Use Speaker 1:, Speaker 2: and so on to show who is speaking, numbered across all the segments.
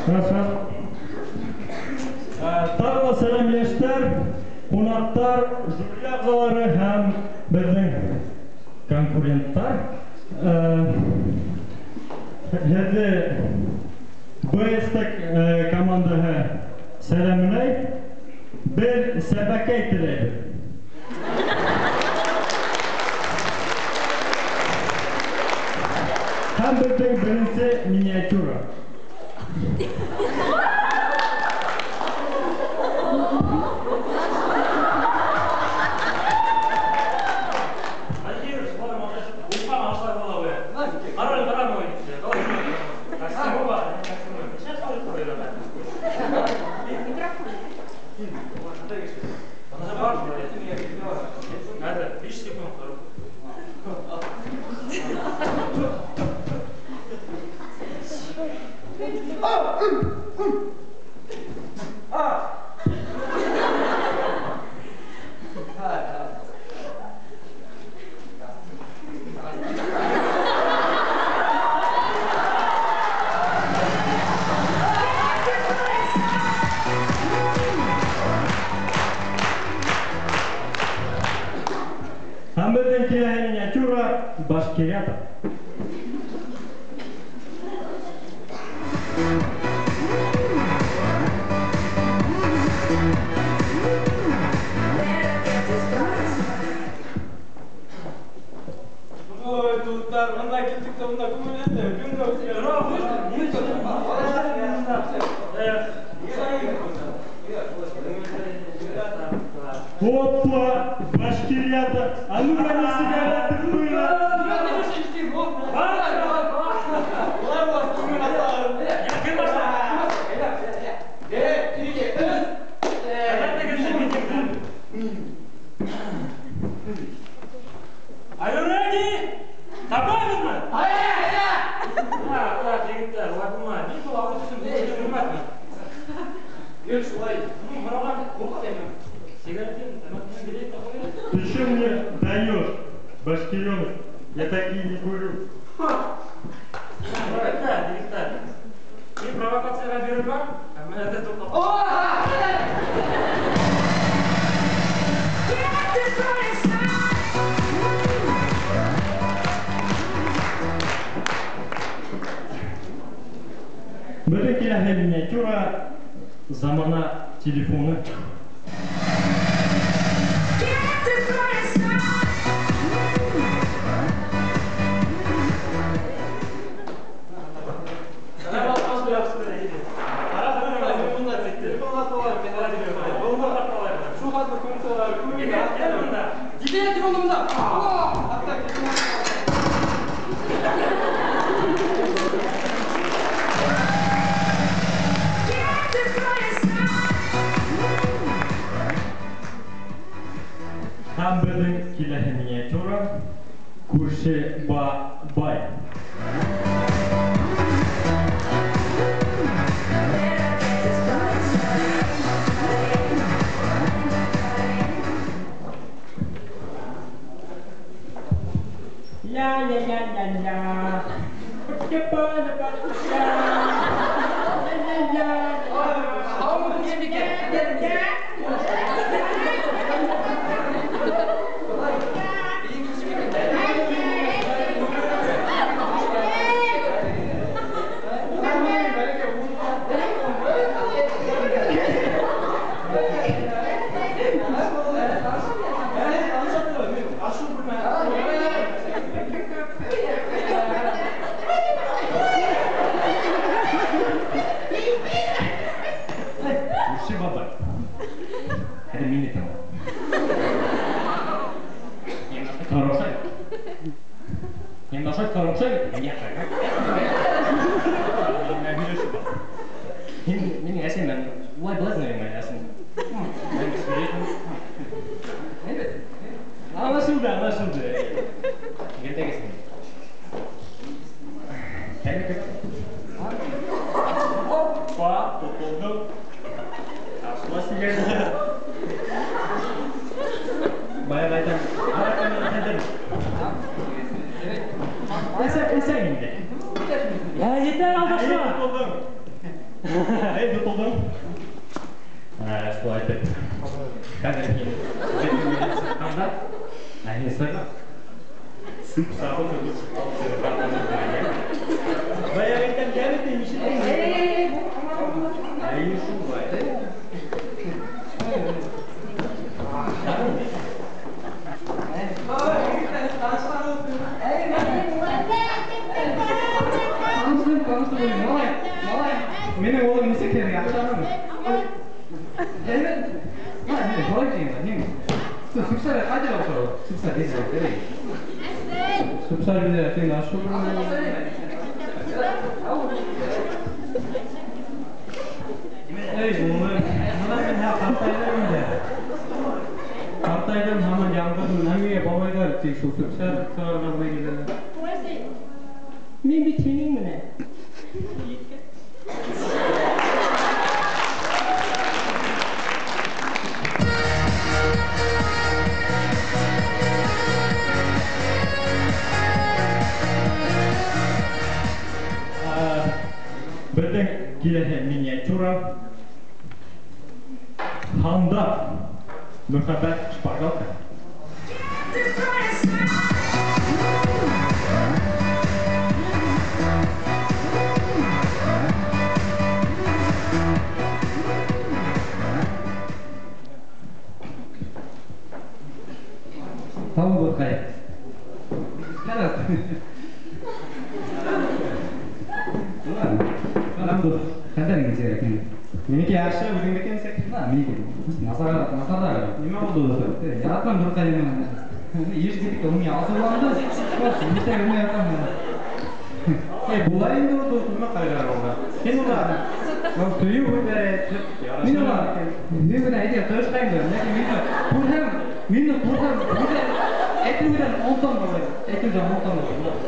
Speaker 1: Рәхмәт. Тағы ла сәләм, йәштәр, ҡунаҡтар, жюри ағзалары һәм беҙҙең конкуренттар. Һеҙҙе БСТ командаһы сәләмләй. Беҙ сәбәкәй теләйбеҙ. Һәм беҙҙең беренсе миниатюра. Һәм беҙҙең киләһе миниатюра Башкирята.
Speaker 2: Ой, дуҫтар, бында килдек тә бында күңелле, кем.
Speaker 1: Опа, башкирята, а ну-ка не сигареты было.
Speaker 3: Are you ready? Тапайбыҙмы? Так, так, егеттәр, улай булмай. Ни был ауыҙ өсөн белмәҫме?
Speaker 2: Гел шулай.
Speaker 3: Ну, мынауға ҡурҡа теймен. Сигаретен тәмәкенән бирәйек тә ҡуяйыҡ.
Speaker 1: Ты что мне даешь, башкиренок? Я такие не курю.
Speaker 3: Егеттәр, егеттәр. Мин провокацияға бирелмәм, әммә әҙер туҡтап.
Speaker 1: Беҙҙең киләһе миниатюра замана телефоны. Һәм беҙҙең киләһе миниатюра Күрше бабай. Ля-ля-ля-ля-ля. Ля-ля-ля. Күрше бабай. Әле мине тыңла. Хорошо. Һин хорошо. Һин минең әсәй менән улай былай гына әсәм. Аңлашылды, аңлашылды. Иртәгәсен. Опа, тотолдом. Ашла сигарета. Баяғы әйтәм, араҡы менән хәҙер. Эсәң инде.
Speaker 3: Ә, етәр, алдашма.
Speaker 1: Тотолдом. Эй, йотолдоң. Шулай итеп. Хәҙер һин сыҡҡанда, ә һин сығып, сүп сабын Баяғы әйтәм, йәме ишеттең? Әйе, шулай.
Speaker 2: Таныштым, малай, малай. Минең улым нисек һинең, яҡшымы? Әйбәт. Малай, мине һорай тигән, һин. Сүпсар ҡайҙа ултыра? Сүпсар тиҙ кәрәк.
Speaker 1: Сүпсар беҙҙә тегендә аш Эй, улым, бына мин һә ҡартайҙым инде. Ҡартайҙым, һаман яңғыҙмын. Һәм бабайҙар тик шул сүпсар сығарған киләләр. Мин бит һинең менән. Беҙҙең киләһе миниатюра Һандар мөхәббәт шпаргалка.
Speaker 2: Һау бул, ҡай. Ҡарат. Хәлдәрең нисек икән?
Speaker 1: Минеке яҡшы, үҙеңдеке нисек?
Speaker 2: Минеке. Насар.
Speaker 1: Нимә булды, дуҫым?
Speaker 2: Яратмам бер ҡайым. Еш китте, ул миңә асыуланды. Нишләп белмәй ятам.
Speaker 1: Эй, була инде ул, дуҫ, нимә ҡайғыра уға? Һин уға төйөү һүҙҙәре әйтеп,
Speaker 2: Мин уға мин генә әйтә тырышҡайым, ләкин мине күрһәм, әйтеүҙән онотам малай. Әйтеүҙән онотам.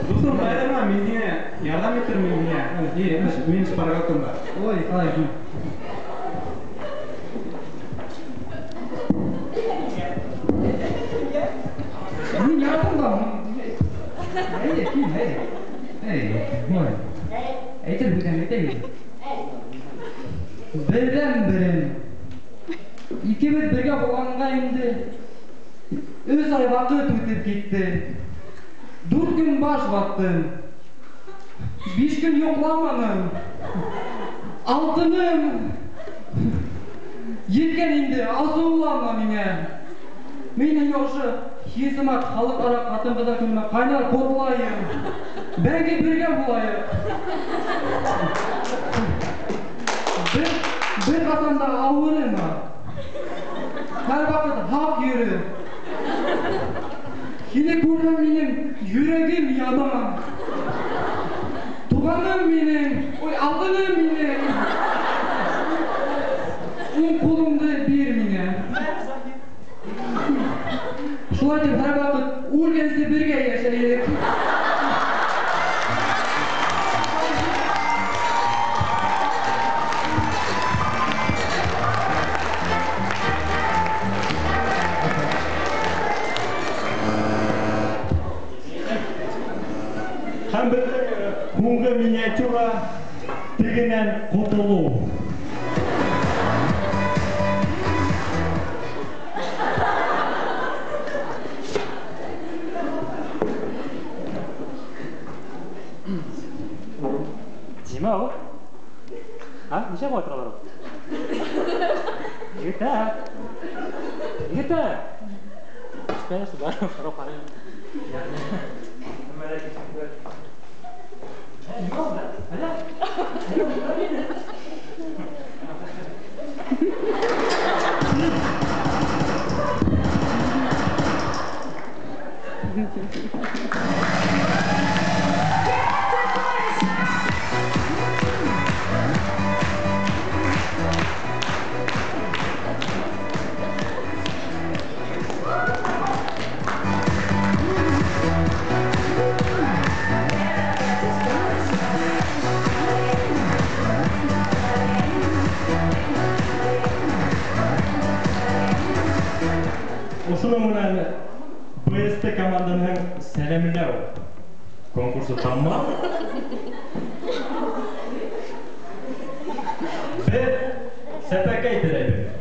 Speaker 1: Дуҫым, ҡайғырма, мин һиңә ярҙам итермен һиңә. Минең шпаргалкам бар.
Speaker 2: Ой, ҡалай. Мин яратам да. Әйҙә, кил, әйҙә. Эй, малай. Әйтер бүтән, әйтәйем. Берҙән-берем. Икебеҙ бергә булғанға инде 3 ай ваҡыт үтеп китте. 4 көн баш ваттым. 5 көн йоҡламаным. Алтыным еткән инде, асыуланма миңә. Мин һиңә ошо 8 март халыҡ-ара ҡатын-ҡыҙҙар көнөнә ҡайнар ҡотлайым. Бәлки бергә булайыҡ. Бер ҡасан да ауырыма. Һәр ваҡыт һаҡ йөрө. Һине күрһәм минең йөрәгем яна. Туғаным минең, ой, алтыным минең. Уң ҡулыңды бир миңә. Шулай итеп һәр ваҡыт үлгәнсе бергә йәшәйек.
Speaker 1: Һәм беҙҙең һуңғы миниатюра тегенән ҡотолоу.
Speaker 3: Нимә ул? А, нисә була торалар ул? Егеттәр! Егеттәр! Эстәр, барып, ҡарап ҡарайым. Нимә булды? Әллә?
Speaker 1: Ошоноң менән БСТ командаһының сәләмләү конкурсы тамам.
Speaker 4: Беҙ сәпәкәй теләйбеҙ.